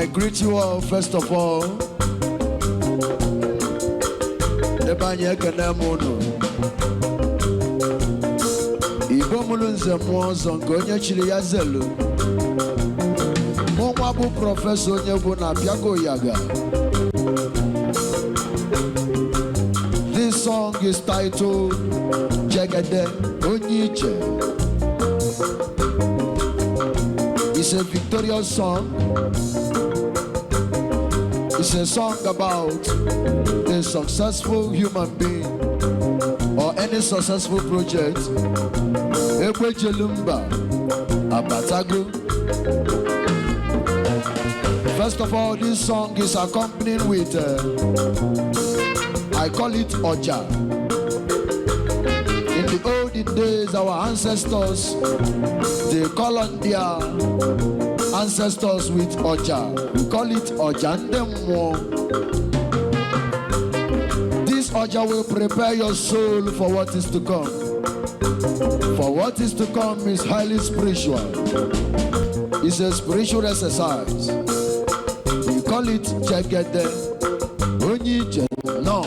I greet you all, first of all. Ebe anyị, ekene m unu. Igbo mụrụ nze, mmụọ ọzọ, nke onye chiri ya zelu. Mụ nwa bụ Professor onye bụ na Piago Yaga. This song is titled Jegede Onye Ije. It's a victorious song. It's a song about a successful human being or any successful project. Ekwejelumba Abatago. First of all, this song is accompanied with, I call it Oja. In the olden days, our ancestors, they call on their ancestors with Oja. We call it Oja Ndemwo. This Oja will prepare your soul for what is to come. For what is to come is highly spiritual. It's a spiritual exercise. We call it Jegede Onye Ije. No.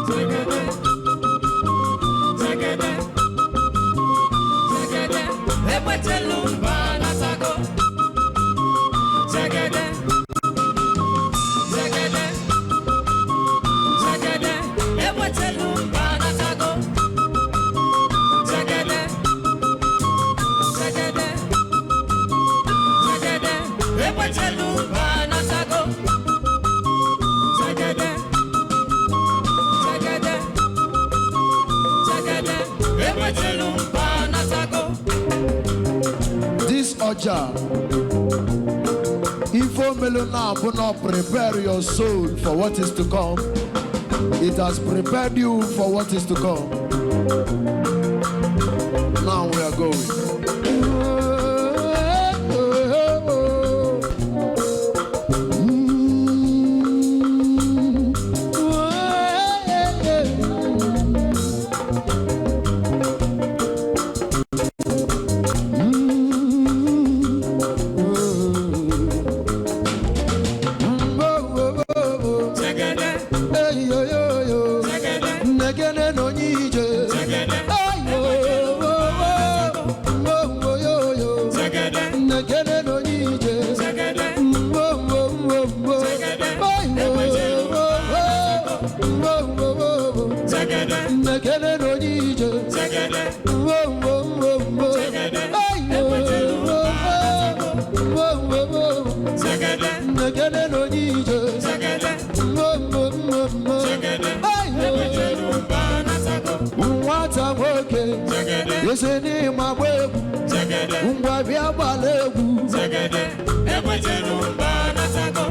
Jegede, jegede, jegede, ekwetelu mba natago. Jegede, jegede, jegede, ekwetelu mba natago. Jegede, jegede, jegede, ekwetelu mba natago. Jegede, jegede, jegede, ekwetelu mba natago. This Oja, ife omelu now but not prepare your soul for what is to come. It has prepared you for what is to come. Now we are going. Jegede, jegede, Negene no nyije. Jegede, Ayo, oh, oh, yo, yo. jegede, Negene no nyije. Jegede, Oh, oh, oh, oh. Jegede, Ayo, oh, oh, oh, oh, oh. Jegede, Negene no nyije. Jegede, Oh, oh, oh, oh. Jegede, Ayo, oh, oh, oh, oh. Jegede, Negene no nyije. Jegede, Oh, oh, oh, oh. Jegede, Ayo. ekwetelu mba natago. Nwata nwoke, Jegede, esi n'ịma gba egwu, jegede, ngwa bịa gbala egwu. Jegede, ekwetelu mba natago.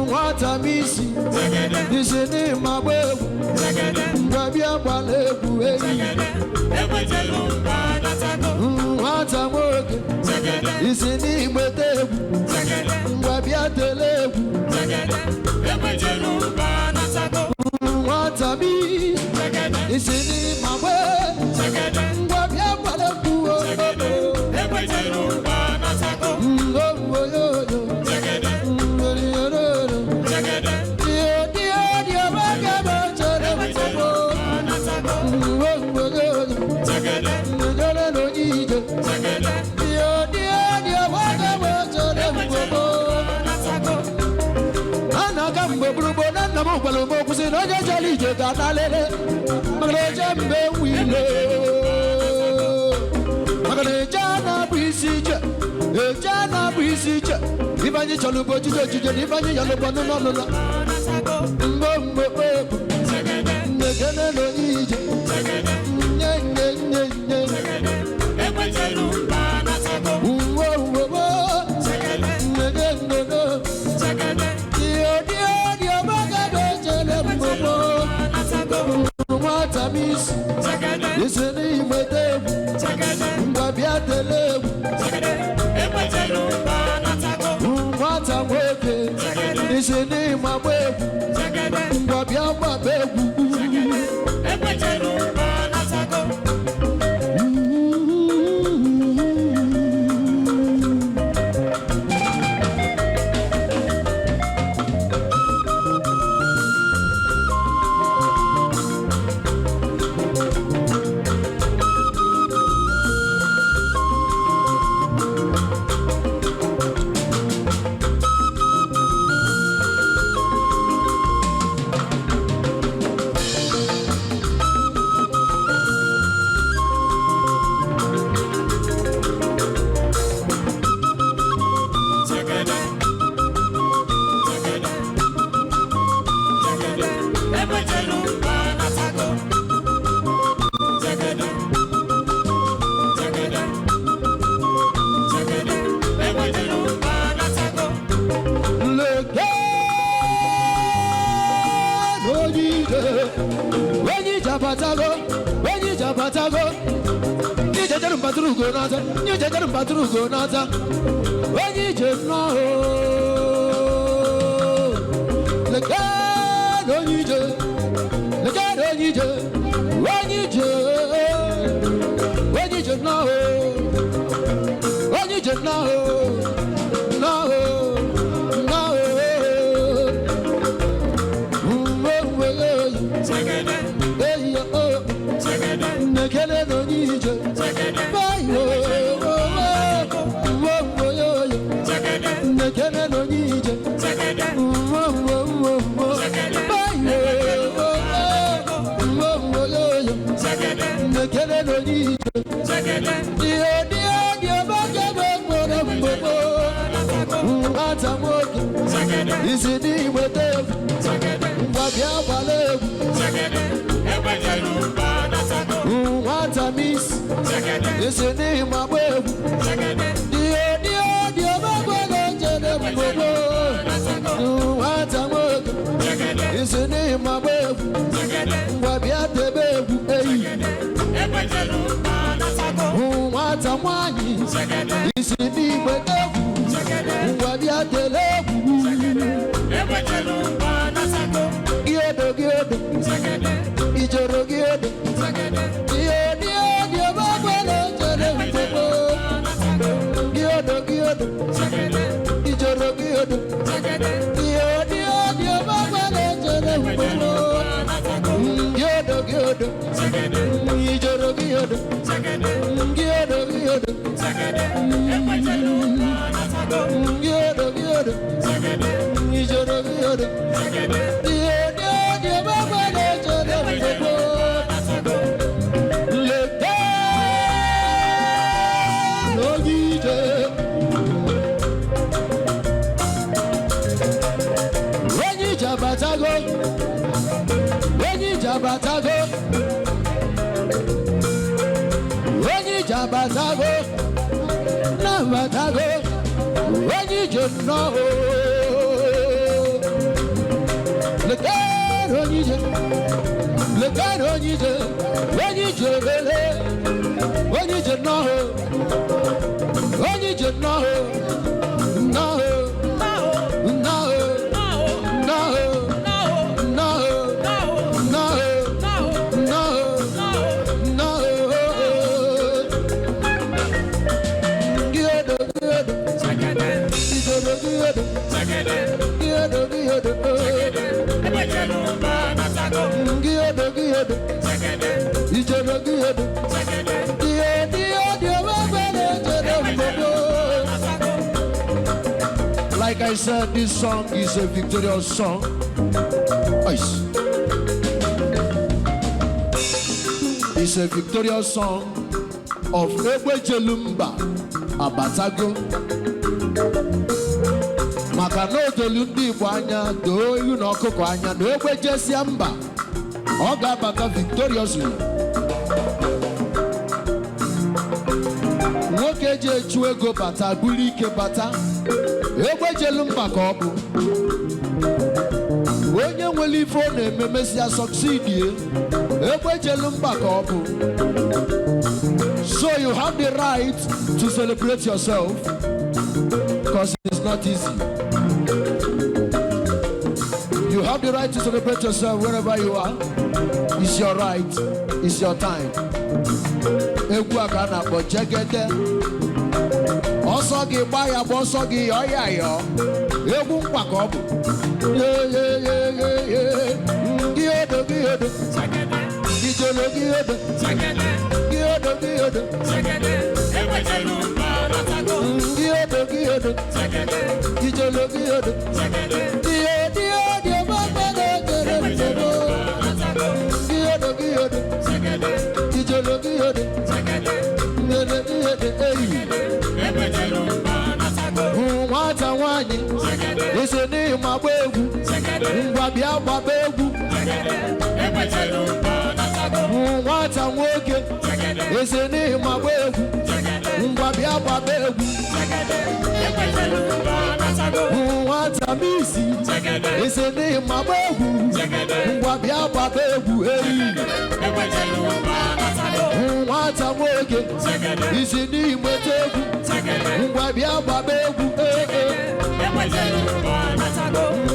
Nwata m isi, Jegede, isi n'ịma gba egwu, jegede, ngwa bịa gbala egwu eyi. Jegede, ekwetelu mba natago. Nwata nwoke, Jegede, isi n'igbete egwu, jegede, ngwa bịa tele egwu. Jegede, ekwetelu mba natago. Nwata m Jegede, isi n'ịma gba egwu, jegede, ngwa bịa gbala egwu. Jegede, ekwetelu mba natago. Jegede, jegede, ekwetelu mba natago. Jegede, jegede, ekwetelu mba natago. A na-aga mgbe gburugburu na nna m gwara m okwu sị na onye jere ije ga-ana lele, maka na eje mgbe nwile, maka na eje Ife anyị chọrọ bụ ojije ojije na ife anyị yọrọ bụ ọnụnọ ọnụnọ. Mgbe mgbe mgbe nnekene na onye ije. Nye nye nye nye. Uwe uwe uwe. Nneke nneke. Dio dio dio magado chere mgbogbo. Nwata m isi. Isi n'igwete egwu. Ngwa bịa tele egwu. Nwata nwoke. Isi n'ịma gba egwu. Ngwa bịa gbaba egwu. Leke onye ije, onye ije abatago, onye ije abatago. Nye jejere mbatụrụ ugo n'ata, nye jejere mbatụrụ ugo n'ata. Onye ije nnọọ. Leke onye ije, leke onye ije, onye ije, onye ije nnọọ. Onye ije nnọọ, nnọọ, nnọọ. Nnekele na onye ije. Nnekele na onye ije. Nnekele na onye ije. Ihe dị dị ọbajebe nwere mgbogbo. Nwata nwoke isi n'igwete egwu. Ngwa bịa gbala egwu. Nwata m isi isi n'ịma gba egwu. Ihe dị dị ọbagwere chere mgbogbo. Nwata nwoke isi n'ịma gba egwu. Ngwa bịa tebe egwu eyi. Nwata nwanyị isi n'igwe egwu. Ngwa bịa tele egwu. Gị odo gị odo. Ijoro gị odo. Ihe dị dị ọbagwere chere mgbogbo. Gị odo gị odo. Ijoro gị odo. Ihe dị dị ọbagwere chere mgbogbo. Gị odo gị odo. Ijoro gị odo. Gị odo gị odo. Gị odo gị odo. Ijoro gị odo. Ihe dị dị ọbagwere chere mgbogbo. Lete n'onye ije. Onye ije abatago. Onye ije abatago. Onye ije abatago. Nabatago. Onye ije nnọọ. Lete onye ije. Lete onye ije. Onye ije lele. Onye ije nnọọ. Onye ije nnọọ. Nnọọ. Nnọọ. Nnọọ. Nnọọ. Nnọọ. Nnọọ. Nnọọ. Gị odo gị odo. Ijoro gị odo. Gị odo gị odo. Gị odo gị odo. Ijoro gị odo. Ihe dị dị ọgbẹgbẹrẹ jere mgbogbo. Like I said, this song is a victorious song. Ice. It's a victorious song of Egbejelumba Abatago. Maka na odolu ndị Igbo anya, doo ewu na ọkụkọ anya na egbe jesia mba, ọ ga-abata victoriously. Nwoke ji echu ego bata, buru ike bata, egbe jelu mba ka ọ bụ. Onye nwere ife ọ na-eme mesịa succeed, egbe jelu mba ka ọ bụ. So you have the right to celebrate yourself, because it's not easy. You have the right to celebrate yourself wherever you are. It's your right. It's your time. Egwu a ka a na-akpọ jegede. Ọsọ gị gba ya gba, ọsọ gị yọọ ya yọọ. Egwu nkwa ka ọ bụ. Ye, ye, ye, ye, ye. Gị odo, gị odo. Ijolo gị odo. Gị odo, gị odo. Gị odo, gị odo. Ijolo gị odo. Dio, dio, dio, gbagbo, gere, gere. Gị odo, gị odo. Ijolo gị odo. Ngele gị odo, eyi. Nwata nwanyị isi n'ịma gba egwu, ngwa bịa gbaba egwu. Nwata nwoke isi n'ịma gba egwu, ngwa bịa gbaba egwu. Nwata misi isi n'ịma gba egwu, ngwa bịa gbaba egwu, eyi. Nwata nwoke isi n'imete egwu, ngwa bịa gbaba egwu, ee ee.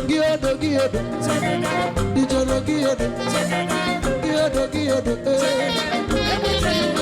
Gị odo, gị odo. Ijolo gị odo, gị odo, gị odo, ee.